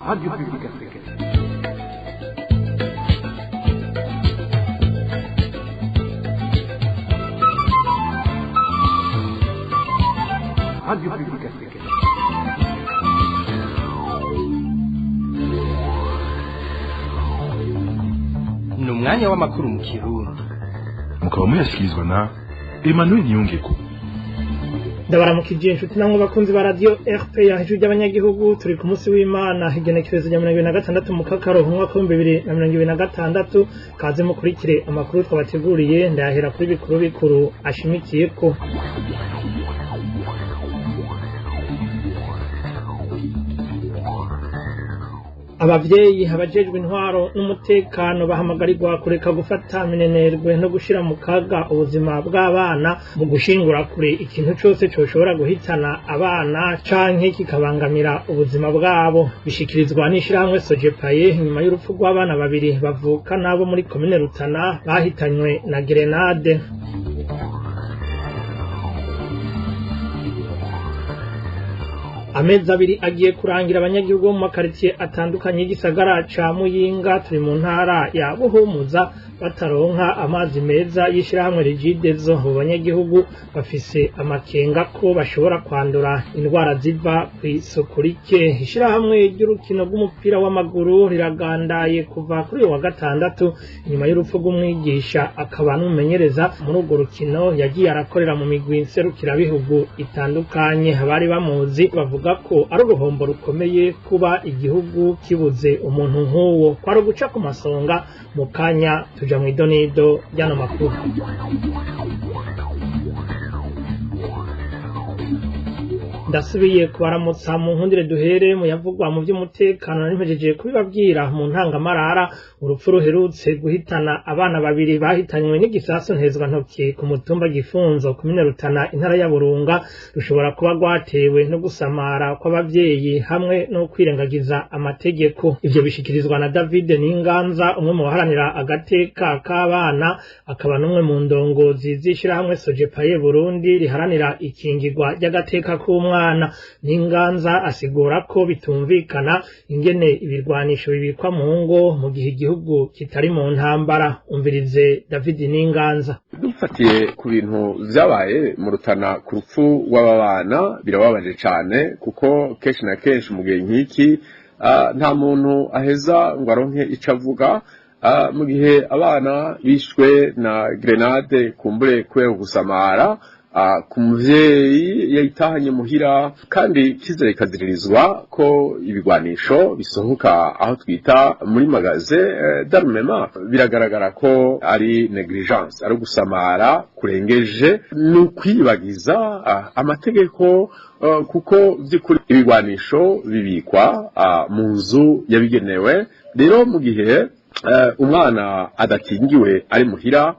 Radio Publique Africaine. Radio Publique Africaine. Ni umwanya w'amakuru mu Kirundi. Mukaba muyashyikirizwa na Emmanuel Niyongeko. Ndabaramukije inshuti namwe bakunzi ba Radio RPA, ijwi ry'abanyagihugu. Turi ku munsi w'Imana, igenekerezo rya 26 mu Kakaro, umwaka wa 2026. Kaze mukurikire amakuru twabateguriye. Ndayahera kuri bikuru bikuru ashimikiye ko abavyeyi, abajejwe intwaro n'umutekano bahamagarirwa kureka gufata minenerwe no gushira mu kaga ubuzima bw'abana mu gushingura kure ikintu cose coshobora guhitana abana canke kikabangamira ubuzima bwabo. Bishikirizwa n'ishirahamwe Sojepaye nyuma y'urupfu rw'abana babiri bavuka nabo muri komine Rutana bahitanywe na grenade. Amezi 2 agiye kurangira abanyagihugu bo mu makaritiye atandukanye y'igisagara ca Muyinga, turi mu ntara ya Buhumuza, bataronka amazi meza y'ishirahamwe Regideso. Mu banyagihugu bafise amakenga ko bashobora kwandura indwara ziva kw'isuku rike. Ishirahamwe ry'urukino rw'umupira w'amaguru riragandaye kuva kuri uyu wa gatandatu inyuma y'urupfu rw'umwigisha akaba n'umumenyereza muri urwo rukino yagiye arakorera mu migwi nserukirabihugu itandukanye. Abari bamuzi bavuga ko ari uruhombo rukomeye kuba igihugu kibuze umuntu nk'uwo. Kwari uguca ku masonga. Mu kanya tuja mw'idonido ry'ano makuru. Ndasubiye kubaramutsa. Mu nkundire duhere mu yavugwa mu by'umutekano. Nari kubibabwira mu ntangamarara, urupfu ruherutse guhitana abana babiri bahitanywe n'igisasu ntezwantoki ku mutumba Gifunzo, komine Rutana, intara ya Burunga, rushobora kuba rwatewe no gusamara kw'abavyeyi hamwe no kwirengagiza amategeko. Ivyo bishikirizwa na David Ninganza, umwe mu baharanira agateka k'abana, akaba n'umwe mu ndongozi z'ishirahamwe Sojepaye Burundi riharanira ikingirwa ry'agateka k'umwana. Ninganza asigura ko bitumvikana ingene ibirwanisho bibikwa mu ngo mu gihe igihugu kitari mu ntambara. Umvirize David Ninganza. Dufatiye ku bintu vyabaye mu Rutana, ku rupfu rw'aba bana, birababaje cane, kuko kenshi na kenshi mu gihe nk'iki nta muntu aheza ngo aronke ico avuga mu gihe abana bishwe na grenade, kumbure kubera gusamara ku muvyeyi yayitahanye muhira. Kandi kizere kaziririzwa ko ibigwanisho bisohoka aho twita muri magasin d'armement. Biragaragara ko ari négligence, ari gusamara kurengeje, ni ukwibagiza amategeko, kuko vy'ukuri ibigwanisho bibikwa mu nzu yabigenewe. Rero mu gihe umwana adakingiwe ari muhira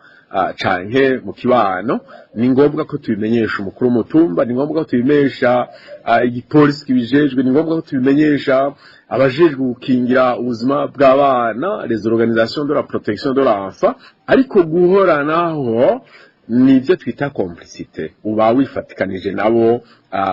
canke mu kibano, ni ngombwa ko tubimenyesha umukuru w'umutumba, ni ngombwa ko tubimenyesha igipolisi kibijejwe, ni ngombwa ko tubimenyesha abajejwe gukingira ubuzima bw'abana, les organisations de la protection de l'enfant. Ariko guhoranaho nivyo twita complicité, uba wifatikanije nabo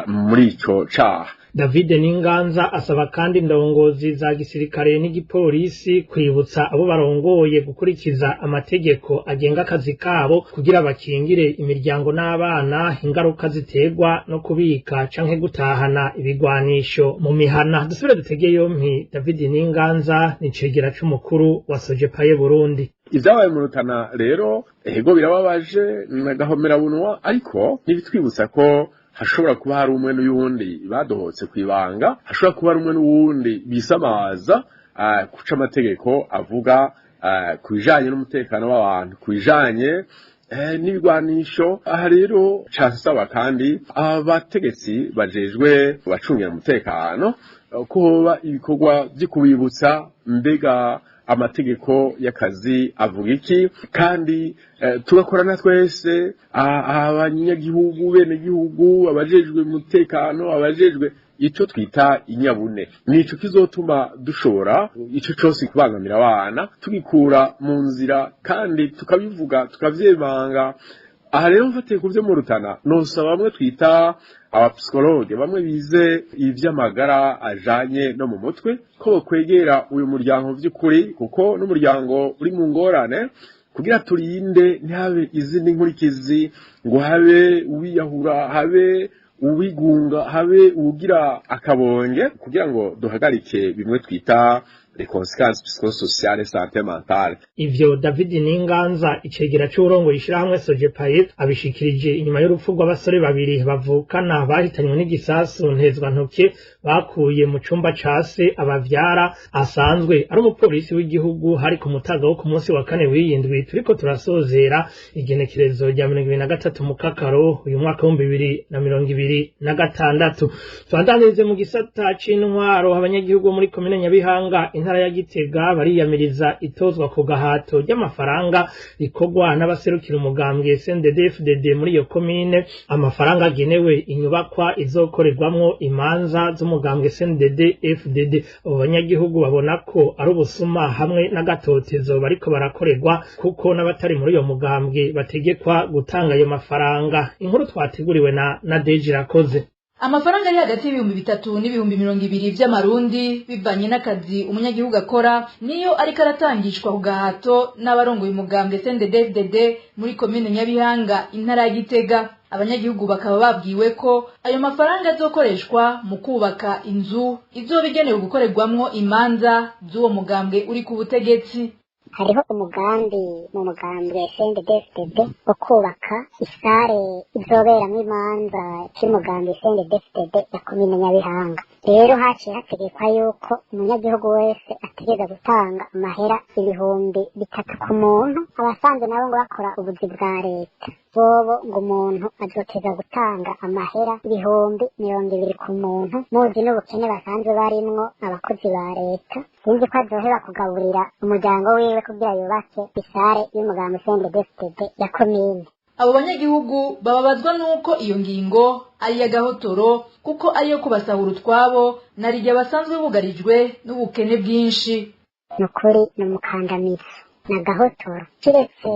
muri ico caha. David Ninganza asaba kandi indongozi za gisirikare n'igipolisi kwibutsa abo barongoye gukurikiza amategeko agenga akazi kabo kugira bakingire imiryango n'abana ingaruka ziterwa no kubika canke gutahana ibigwanisho mu mihana. Dusubire dutege yompi David Ninganza, ni icegera c'umukuru wa Sojepaye Burundi. Ibyabaye mu Rutana rero, ego, birababaje n'agahomerabunwa, ariko ntibitwibutsa ko hashobora kuba hari umwe n'uyundi badohotse kwibanga, hashobora kuba hari umwe n'uwundi bisamaza kuca amategeko avuga ku bijanye n'umutekano w'abantu, ku bijanye n'ibigwanisho. Aha rero casaba kandi abategetsi bajejwe bacungira umutekano ko hoba ibikorwa vyo kubibutsa mbega amategeko y'akazi avuga iki, kandi tugakorana twese, abanyagihugu, bene gihugu, abajejwe umutekano, abajejwe ico twita inyabune. Nico kizotuma dushobora ico cose kubangamira abana tugikura mu nzira, kandi tukabivuga, tukavyemanga. Aha rero mfatiye ku byo mu Rutana, nosaba bamwe twita abapsikologe, bamwe bize ivy'amagara ajanye no mu mutwe, ko bokwegera uyu muryango vy'ukuri, kuko n'umuryango uri mu ngorane, kugira turinde ntihabe izindi nkurikizi, ngo habe uwiyahura, habe uwigunga, habe uwugira akabonge, kugira ngo duhagarike bimwe twita les conséquences psychosociales santé mentale. Ivyo David Ninganza, icegera c'uwurongoye ishirahamwe Sojepaye, abishikirije inyuma y'urupfu rw'abasore babiri bavukana bahitanywe n'igisasu ntezwantoke bakuye mu cumba ca se abavyara, asanzwe ari umupolisi w'igihugu. Hari ku mutaga wo ku munsi wa kane w'iyindwi turiko turasozera, igenekerezo rya 23 Mukakaro uyu mwaka w'2026. Tubandanirize mu gisata c'intwaro. Abanyagihugu bo muri komine Nyabihanga, intara ya Gitega, bariyamiriza itozwa ku gahato ry'amafaranga rikorwa n'abaserukira umugambwe CNDD-FDD muri iyo komine, amafaranga agenewe inyubakwa izokorerwamwo imanza z'umugambwe CNDD-FDD. Abo banyagihugu babona ko ari ubusuma hamwe n'agatotezo bariko barakorerwa, kuko n'abatari muri uyo mugambwe bategekwa gutanga ayo mafaranga. Inkuru twateguriwe na Nadege Irakoze. Amafaranga ari hagati y'3,000 n'ibihumbi 20 vy'amarundi, bivanye n'akazi umunyagihugu akora, niyo ariko aratangishwa ku gahato n'abarongoye umugambwe CNDD-FDD muri komine Nyabihanga, intara ya Gitega. Abanyagihugu bakaba babwiwe ko ayo mafaranga azokoreshwa mu kubaka inzu izoba igenewe gukorerwamwo imanza z'uwo mugambwe uri ku butegetsi. Hariho umugambi mu mugambwe CNDD-FDD wo kubaka isare izoberamwo imanza c'umugambi CNDD-FDD ya komine Nyabihanga. Rero haciye hategekwa yuko umunyagihugu wese ategereza gutanga amahera 3,000 ku muntu. Abasanzwe nabo ngo bakora ubuzi bwa leta bobo, ngo umuntu azoteza gutanga amahera 20,000 ku muntu. Muzi n'ubukene basanzwe barimwo abakozi ba leta, sinzi ko azoheba kugaburira umuryango wiwe kugira yubake isare y'umugambi CNDD-FDD ya komine. Abo banyagihugu bababazwa n'uko iyo ngingo ari iy'agahotoro, kuko ariyo kubasahura utwabo na rirya basanzwe bugarijwe n'ubukene bwinshi. Ni ukuri ni umukandamizo ni agahotoro, kiretse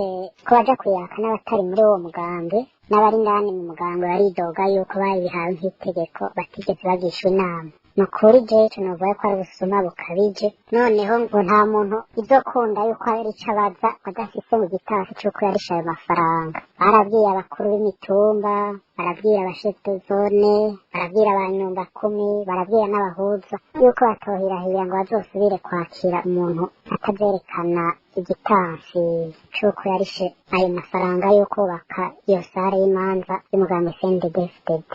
ko baja kuyaka n'abatari muri uwo mugambi. N'abari indani mu mugambi baridoga yuko babihawe nk'itegeko, batigeze bagishwa inama. Ni ukuri jewe ico novuga ko ari ubusuma bukabije. Noneho ngo nta muntu izokunda yuko hari ico abaza adafise mu gitasi c'uko yarishe ayo mafaranga. Barabwiye abakuru b'imitumba, barabwira abashefu de zone, barabwira abanyumba kumi, barabwira n'abahuza yuko batohirahira ngo bazosubire kwakira umuntu atazerekana igitansi c'uko yarishe ayo mafaranga yo kubaka iyo sare y'imanza y'umugambi CNDD-FDD.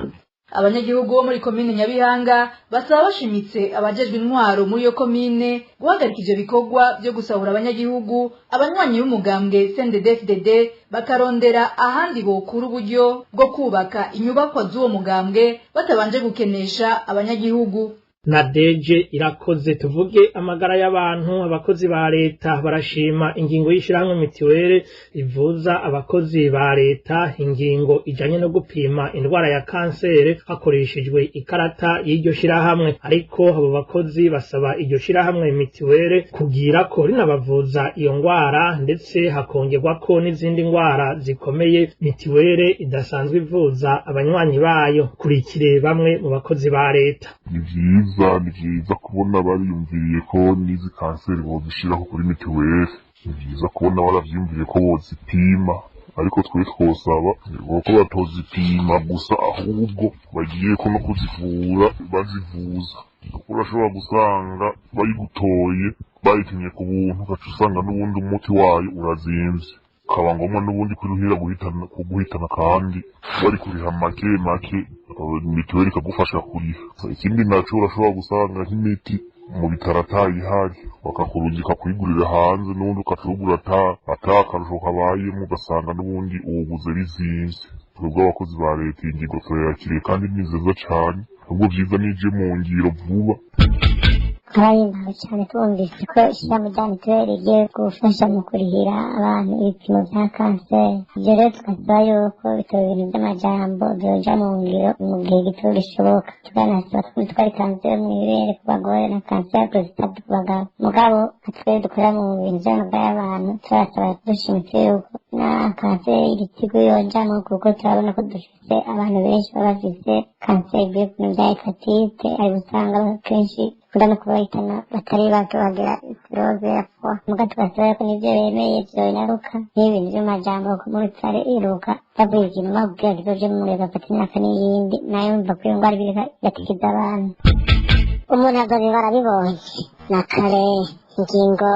Abanyagihugu bo muri komine Nyabihanga basaba bashimitse abajejwe intwaro muri iyo komine guhagarika ivyo bikorwa vyo gusahura abanyagihugu, abanywanyi b'umugambwe CNDD-FDD bakarondera ahandi bokura uburyo bwo kubaka inyubakwa z'uwo mugambwe batabanje gukenesha abanyagihugu. Nadeje Irakoze. Tuvuge amagara y'abantu. Abakozi ba leta barashima ingingo y'ishirahamwe mitiwere ivuza abakozi ba leta, ingingo ijanye no gupima indwara ya kansere hakoreshejwe ikarata y'iryo shirahamwe. Ariko abo bakozi basaba iryo shirahamwe mitiwere kugira ko rinabavuza iyo ngwara, ndetse hakongerwa ko n'izindi ngwara zikomeye mitiwere idasanzwe ivuza abanywanyi bayo. Kurikire bamwe mu bakozi ba leta. Ni vyiza, ni vyiza kubona bariyumviriye ko n'izi kanseri bozishiraho kuri mitiweli. Ni vyiza kubona baravyiyumviriye ko bozipima, ariko twe twosaba ko batozipima gusa, ahubwo bagiye ko no kuzivura bazivuza, kuko urashobora gusanga bayigutoye bayipimye ku buntu, ugaca usanga n'ubundi umuti wayo urazimvye, ukaba ngombwa n'ubundi kwiruhira kuguhitana, kandi bari kuriha make make, mitiweli ikagufasha kuriha. Ikindi naco, urashobora gusanga nk'imiti mu bitaro atayihari, bakakurungika kuyigurira hanze, n'ubundi ukacugura ata akarusho kabayemo, ugasanga n'ubundi uwuguze bizimvye. Twebwe abakozi ba leta iyi ngingo turayakiriye kandi ni nziza cane, ahubwo vyiza nije mu ngiro vuba. Turahimbawe cyane twumvise ko ishyirahamwe rya mituweli rigiye gufasha mu kurihira abantu ibipimo bya kanseri. Ibyo rero tugasaba yuko bitaba ibintu by'amajambo, byoja mu ngiro mu gihe gito gishoboka. Tukanasaba ko ari kanseri mu ibere ku bagore na kanseri ya porositate ku bagabo. Mugabo nka twebwe dukora mu bintu by'amagara y'abantu, turasaba dushimitse yuko Na kanseri y'igitigu yojamwo, kuko turabona ko dufise abantu benshi baba bafise kanseri ivuye ku bintu vya hepatite, ari usanga kenshi ikunda no kubahitana batari bake bagira cirrhose ya foie. Muga tugasaba yuko nivyo bemeye vyonyaruka, nk'ibintu vy'amajambo ko muri sare iruka bavuye ikintu bakubwira kizoje mu gafata imyaka n'iyindi, nayo mva ko iyo ngwara ibirika igatikiza abantu. Umuntu azobibara abibonye na kare. Ingingo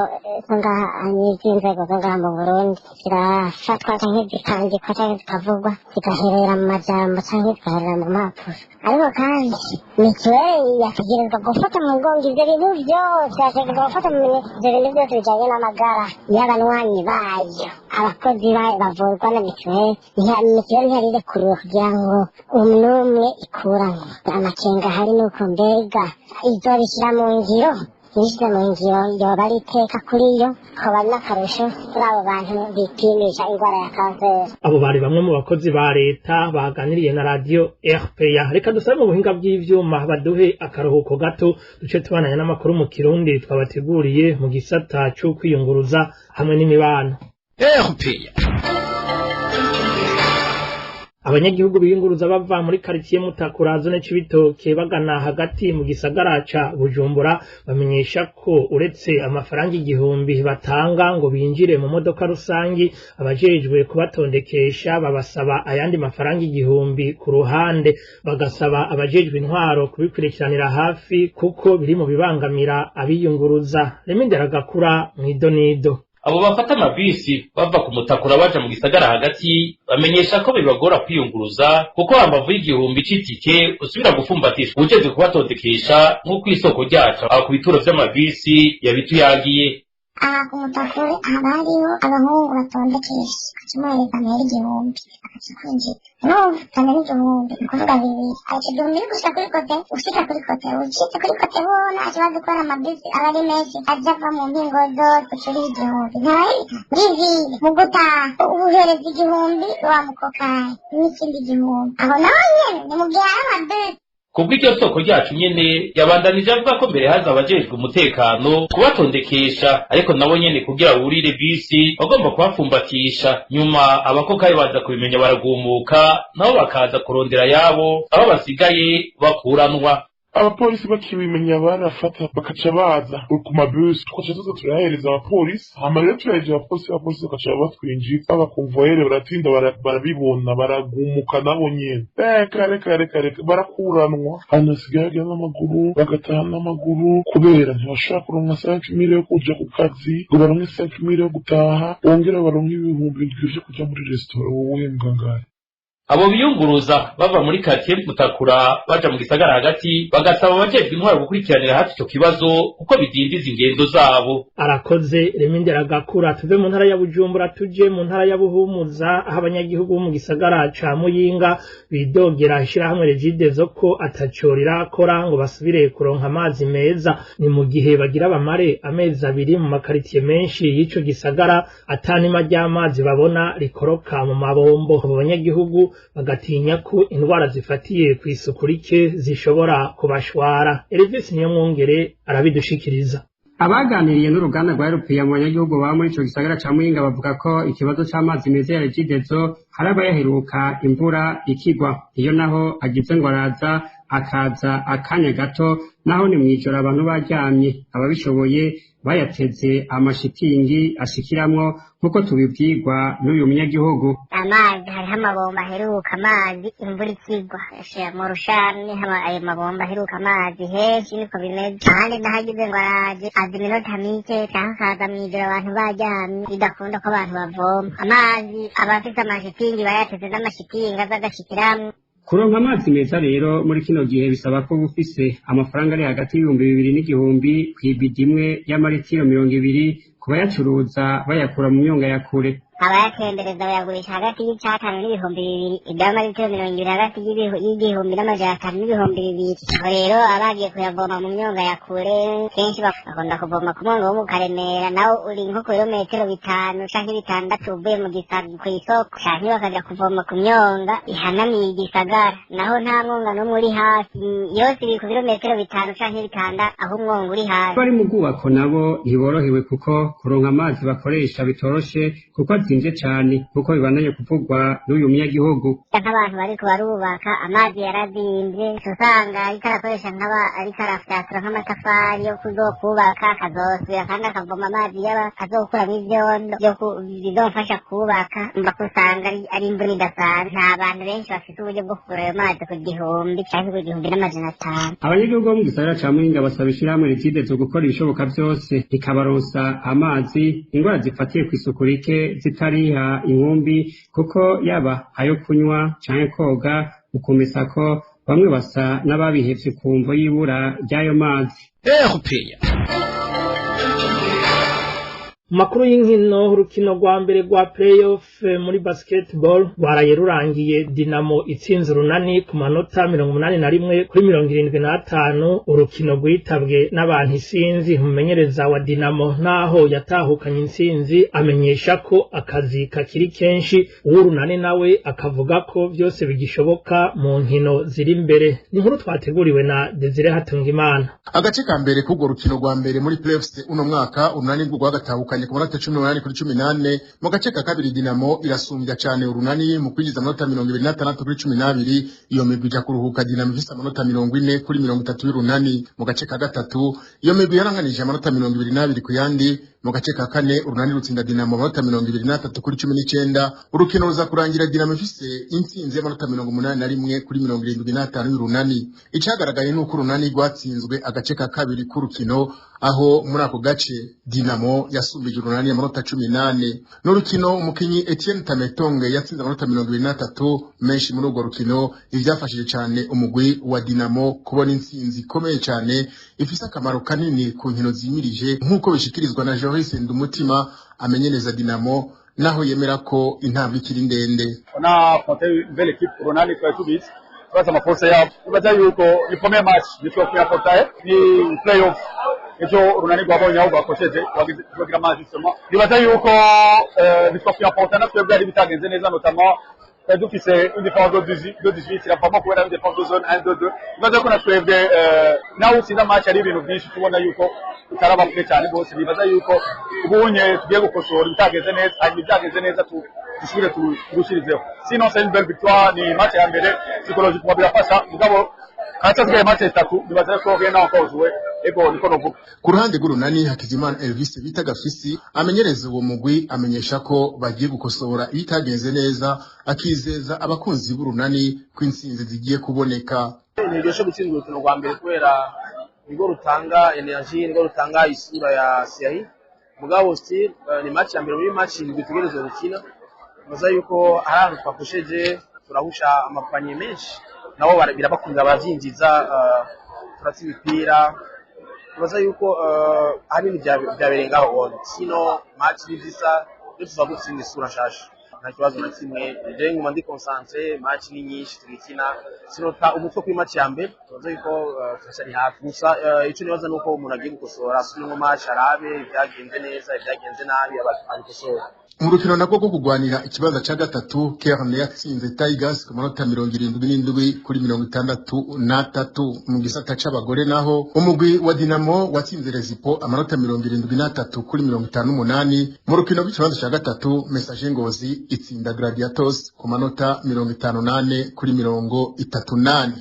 zo ngaha n'iz'inzego zo ngaha mu Burundi zirafatwa canke zikandikwa canke zikavugwa, zigaherera mu majambo canke zigaherera mu mpapuro. Ariko kandi mituweli yategerezwa gufata mu mugongo ivyo bintu vyose, yategerezwa gufata mu minwe ivyo bintu vyose bijanye n'amagara y'abanywanyi bayo, abakozi bayo bavurwa na mituweli. Mituweli ntiyarirekuriwe kugira ngo umwe ikuranwe. Amakenga ahari nuko mbega izobishyira mu ngiro? Ibishyize mu ngiro yoba ari iteka kuri yo, hoba n'akarusho kuri abo bantu bipimisha indwara ya kanseri. Abo bari bamwe mu bakozi ba leta baganiriye na radiyo RPA. Reka dusabe mu buhinga bw'ivyuma baduhe akaruhuko gato, duce tubananya n'amakuru mu Kirundi twabateguriye mu gisata co kwiyunguruza hamwe n'imibano. RPA. Abanyagihugu biyunguruza bava muri karitiye Mutakura, zone Cibitoke, bagana hagati mu gisagara ca Bujumbura bamenyesha ko uretse amafaranga 1000 batanga ngo binjire mu modoka rusangi, abajejwe kubatondekesha babasaba ayandi mafaranga 1000 ku ruhande. Bagasaba abajejwe intwaro kubikurikiranira hafi kuko biri mu bibangamira abiyunguruza. Remindera Gakura mw'idonido. Abo bafata amabisi bava ku Mutakura baja mu gisagara hagati bamenyesha ko bibagora kwiyunguruza, kuko hambavu y'1000 c'itike usubira gufumbatishwa ujejwe kubatondekesha, nk'uko isoko ryacu aho ku bituro vy'amabisi yabituyagiye. Aha ku Mutakure haba hariho abahungu batondekesha, ugaca umuhereza amahera 1000 agaca kwinjira. N'ubu utanga n'igihumbi, ni ukuvuga bibiri. Ico gihumbi ni gushika kuri kote, ushika kuri kote, ucitse kuri kote ho nta kibazo, kubera amabisi aba ari menshi aja ava mu mpingo zose, uca uriha 1000. Ntari muri ville, mu gutaha uhereza 1000 wa mukokayi n'ikindi 1000. Aho naho nyene ni mu gihe hari amabisi. Kubw'iryo soko ryacu nyene, yabandanije avuga ko mbere haza abajejwe umutekano kubatondekesha, ariko nabo nyene kugira burire bisi bagomba kubapfumbatisha. Nyuma abakokayi baza kubimenya baragumuka, nabo bakaza kurondera yabo aho basigaye bakuranwa. Abapolisi bakibimenya barafata bakaca baza ku mabisi, tukaca tuza turahereza abapolisi. Hama rero turahereje abapolisi, abapolisi bakaca batwinjiza. Abakonvoyere baratinda barabibona, baragumuka nabo nyene. Reka reka reka reka, barakuranwa. Ahantu hasigaye hajya n'amaguru, bagataha n'amaguru, kubera ntibashobora kuronka 5000 yo kuja ku kazi, ngo baronke 5000 yo gutaha, bongere baronke 7000 vyo kuja muri resitora. Wowe mbwangaye. Abo biyunguruza bava muri quartier Mutakura baja mu gisagara hagati bagasaba abajejwe intwaro gukurikiranira hafi ico kibazo, kuko bidindiza ingendo zabo. Arakoze Remindera Gakura. Tuve mu ntara ya Bujumbura tuje mu ntara ya Buhumuza, aho abanyagihugu bo mu gisagara ca Muyinga bidogera ishirahamwe Regideso ko ataco rirakora ngo basubire kuronka amazi meza. Ni mu gihe bagira bamare amezi 2 mu makaritiye menshi y'ico gisagara atanima ry'amazi babona rikoroka mu mabombo. Abo banyagihugu bagatinya ko indwara zifatiye kw'isuku rike zishobora kubashwara. Elvis Niyomwungere arabidushikiriza. Abaganiriye n'uruganda rwa Europeya mu banyagihugu baba muri ico gisagara ca Muyinga bavuga ko ikibazo c'amazi meza ya Regideso hari abayaheruka imvura ikigwa, iyo naho agize ngo araza akaza akanya gato, naho ni mw'ijoro abantu baryamye, ababishoboye bayateze amashitingi ashikiramwo, nk'uko tubibwirwa n'uyu munyagihugu. Amazi, hariho amabomba aheruka amazi imvura ikigwa mu rushami, ayo mabomba aheruka amazi henshi niko bimeze. Ahandi nahagize ngo araje, aza iminota mike canke akaza mw'ijoro abantu baryamye, bidakunda ko abantu bavoma amazi. Abafise amashitingi bayateze n'amashitingi aza agashikiramwo. Kuronka amazi meza rero muri kino gihe bisaba ko uba ufise amafaranga ari hagati y'2000 n'igihumbi kw'ibidi imwe y'amaritiro 20 ku bayacuruza bayakura mu myonga ya kure. Abayatembereza bayagurisha hagati y'500 n'ibihumbi 2, iby'amaritiro 20 hagati y'1500 n'ibihumbi 2. Aho rero abagiye kuyavoma mu myonga ya kure kenshi bakunda kuvoma ku mwonga wo mu Karemera, nawo uri nko ku birometero 5 canke 6 uvuye mu gisagara kw'isoko, canke bakaja kuvoma ku myonga ihanamiye igisagara, naho nta mwonga n'umwe uri hafi, yose iri ku birometero 5 canke 6 aho umwonga uri hafi. Abari mu bwubako nabo ntiborohewe, kuko kuronka amazi bakoresha bitoroshe, kuko azimvye cane kuko bibandanya kuvugwa n'uyu munyagihugu. Nk'abantu bariko barubaka amazi yarazimvye, usanga ariko arakoresha nk'aba ariko arafyatura nk'amatafari yo kuzokubaka, akazosubira kandi akavoma amazi yaba azokuramwo ivyondo bizomfasha kubaka. Mba usanga ari imvura idasanzwe, nta bantu benshi bafite uburyo bwo kugura ayo mazi ku 1000 canke ku 1500. Abanyagihugu bo mu gisagara ca Muyinga basaba ishirahamwe Regideso gukora ibishoboka vyose rikabaronsa amazi, ingwara zifatiye kw'isuku rike zitariha inkumbi, kuko yaba ayo kunywa canke koga, ukumesa ko bamwe basa n'ababihevye ku mvo y'ibura ry'ayo mazi. Makuru y'inkino, urukino rwa mbere rwa playoff muri basketball rwaraye rurangiye Dinamo itsinze Urunani ku manota 81 kuri 75. Urukino rwitabwe n'abantu isinzi. Umumenyereza wa Dinamo, naho yatahukanye intsinzi, amenyesha ko akazi kakiri kenshi. Uw'Urunani nawe akavuga ko vyose bigishoboka mu nkino ziri imbere. Ni inkuru twateguriwe na Desire Hatungimana. Agace ka mbere k'urwo rukino rwa mbere muri playoffs uno mwaka, Urunani rwo rwagatahukanye ku manota 18 kuri 18. Mu gace ka kabiri, Dinamo irasumbya cyane Urunani mu kwinjiza amanota 26 kuri 12. Iyo migwi ija kuruhuka Dinamo ifise amanota 40 kuri 30 y'Urunani. Mu gace ka gatatu, iyo migwi yaranganije amanota 22 ku yandi. Mu gace ka kane, Urunani rutsinda Dinamo amanota 23 kuri 19. Urukino ruza kurangira Dinamo ifise intsinzi y'amanota 81 kuri 75 y'Urunani. Icagaragaye nuko Urunani rwatsinzwe agace ka kabiri k'urukino, aho muri ako gace Dinamo yasumbije Urunani amanota 18. N'urukino umukinyi Etienne Tametonge yatsinze amanota 23 menshi muri urwo rukino, ivyafashije cane umugwi wa Dinamo kubona intsinzi ikomeye cane ifise akamaro kanini ku nkino zimirije, nk'uko bishikirizwa na Joris Ndumutima amenyereza Dinamo, naho yemera ko intambwe ikiri ndende. On a affronté une belle équipe, Urunani, twari tubizi turazi amaforce yabo. Nibaza yuko ni premier match nitwo kuyaportaye ni play-off, ejo Urunani rwabonye aho rwakosheje rwagira ama ajustement. Nibaza yuko nitwo kuyaporta na twebwe hari bitagenze neza, notamment twari dufise une défense de 18, iravamo kubera une défense de zone 1 2 2. Nibaza ko na twebwe nawe utsinda match ari ibintu byinshi tubona yuko bitaraba kure cyane rwose. Nibaza yuko ubunye tugiye gukosora ibitagenze neza, hanyuma ibyagenze neza dusubire turushirizeho. Sinon, c'est une belle victoire, ni match ya mbere, psychologiquement birafasha, mugabo haracyasigaye match zitatu. Nibaza ko rien n'a encore joué. Ego, niko novuga. Ku ruhande rw'Urunani, Hakizimana Elvis bita Gafisi amenyereza uwo mugwi amenyesha ko bagiye gukosora ibitagenze neza, akizeza abakunzi b'Urunani ko intsinzi zigiye kuboneka. Ntiryoshe gutsindwa urukino rwa mbere kubera nirwo rutanga energy, nirwo rutanga isura ya série. Mugabo still ni match ya mbere muri match indwi tugerezwa gukina. Nibaza yuko hari ahantu twakosheje, turahusha amapanier menshi, nabo birabakunda baravyinjiza, turatsa imipira. Nibaza yuko ahanini vyabereye ngaho wone, sino match ni zisa iyo tuza dutsinda isura nshasha, nta kibazo na kimwe. Je nguma ndi concentré, match ni nyinshi tugikina, sinota umutwe kuri match ya mbere. Tubaza yuko turacyari hafi gusa. Ico nibaza nuko umuntu agiye gukosora, asubiremo match, arabe ibyagenze neza, ibyagenze nabi, abikosora. Mu rukino nabwo rwo kugwanira ikibanza ca gatatu, Kerne yatsinze Tigers ku manota 77 kuri 63. Mu gisata c'abagore naho, umugwi wa Dinamo watsinze Rezipo amanota 73 kuri 58. Mu rukino rw'ikibanza ca gatatu, Messager Ngozi itsinda Gladiators ku manota 54 kuri 34.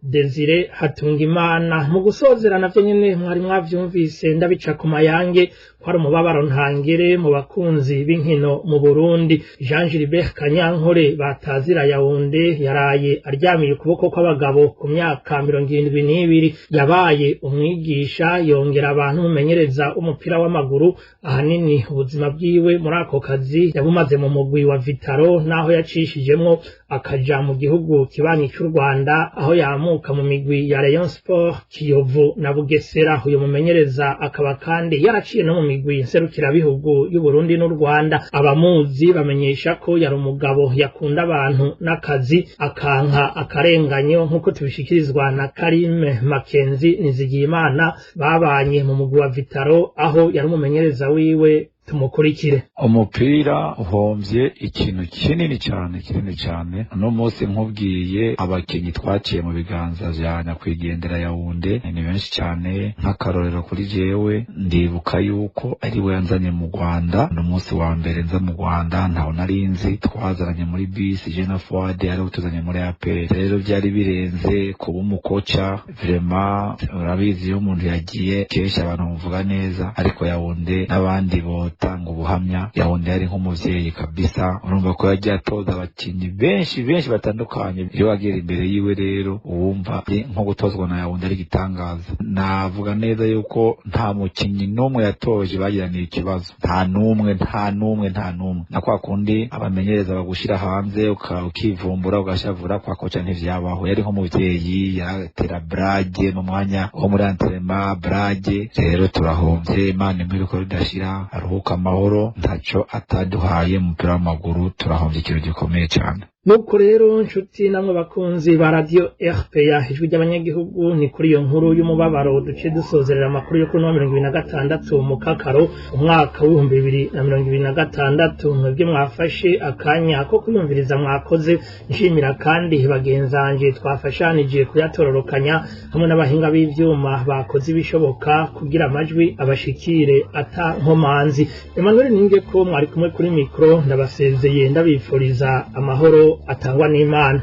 Desire Hatungimana. Mu gusozera, navyo nyene mwari mwavyumvise ndabica ku mayange ko ari umubabaro ntangere mu bakunzi b'inkino mu Burundi. Jean Gilbert Kanyankore batazira Yaounde yaraye aryamiye ukuboko kw'abagabo ku myaka 72. Yabaye umwigisha, yongera abantu umumenyereza w'umupira w'amaguru. Ahanini ubuzima bwiwe muri ako kazi yabumaze mu mugwi wa Vitaro, naho yacishijemwo akaja mu gihugu kibanyi cy'u Rwanda, aho yamuka mu migwi ya Rayon Sport, Kiyovu na Bugesera. Uyu mumenyereza akaba kandi yaraciye no mu migwi nserukirabihugu y'u Burundi n'u Rwanda. Abamuzi bamenyesha ko yari umugabo yakunda abantu n'akazi, akanka akarenganyo, nk'uko tubishikirizwa na Karime Makenzi Nizigiyimana babanye mu mugwi wa Vitaro, aho yari umumenyereza wiwe. Tumukurikire. Umupira uhomvye ikintu kinini cyane, kinini cyane. Uno munsi nkubwiye abakinyi twaciye mu biganza vya nyakwigendera Yaounde ni benshi cyane. Nk'akarorero kuri jewe, ndibuka yuko ari we yanzanye mu Rwanda. Ni umunsi wa mbere nza mu Rwanda, ntawe narinzi. Twazananye muri bisi je na Fuade, ari tuzanye muri APR. Rero byari birenze kuba umukoca. Vraiment, urabizi, iyo umuntu yagiye kenshi abantu bamuvuga neza, ariko Yaounde n'abandi botanga ubuhamya, Yaounde yari nk'umuvyeyi kabisa. Urumva ko yagiye atoza abakinyi benshi benshi batandukanye. Iyo wagera imbere yiwe rero, uwumva ari nko gutozwa na Yaounde ari igitangaza. Navuga neza yuko nta mukinyi n'umwe yatoje bagiraniye ikibazo, nta n'umwe, nta n'umwe, nta n'umwe. Na kwa kundi abamenyereza bagushira hanze ukivumbura, ugashavura, kwa koca ntivyabaho. Yari nk'umuvyeyi, yaratera blague mu mwanya wo muri entraînement, blague. Rero turahomvye. Imana imwe iriko ridashira, aruhuka amahoro. Ntaco ataduhaye mu mupira w'amaguru. Turahomvye ikintu gikomeye cyane. Nuko rero, nshuti namwe bakunzi ba Radio RPA, Ijwi ry'Abanyagihugu, ni kuri iyo nkuru y'umubabaro duce dusozerera amakuru yo kuri no 26 mu Kakaro umwaka w'2026. Mwebwe mwafashe akanya ko kuyumviriza, mwakoze. Nshimira kandi bagenzanje twafashanije kuyatororokanya, hamwe n'abahinga b'ivyuma bakoze ibishoboka kugira amajwi abashikire ata nkomanzi. Emmanuel Ninge ko mwari kumwe kuri micro, ndabasezeye ndabifuriza amahoro atangwa n'Imana.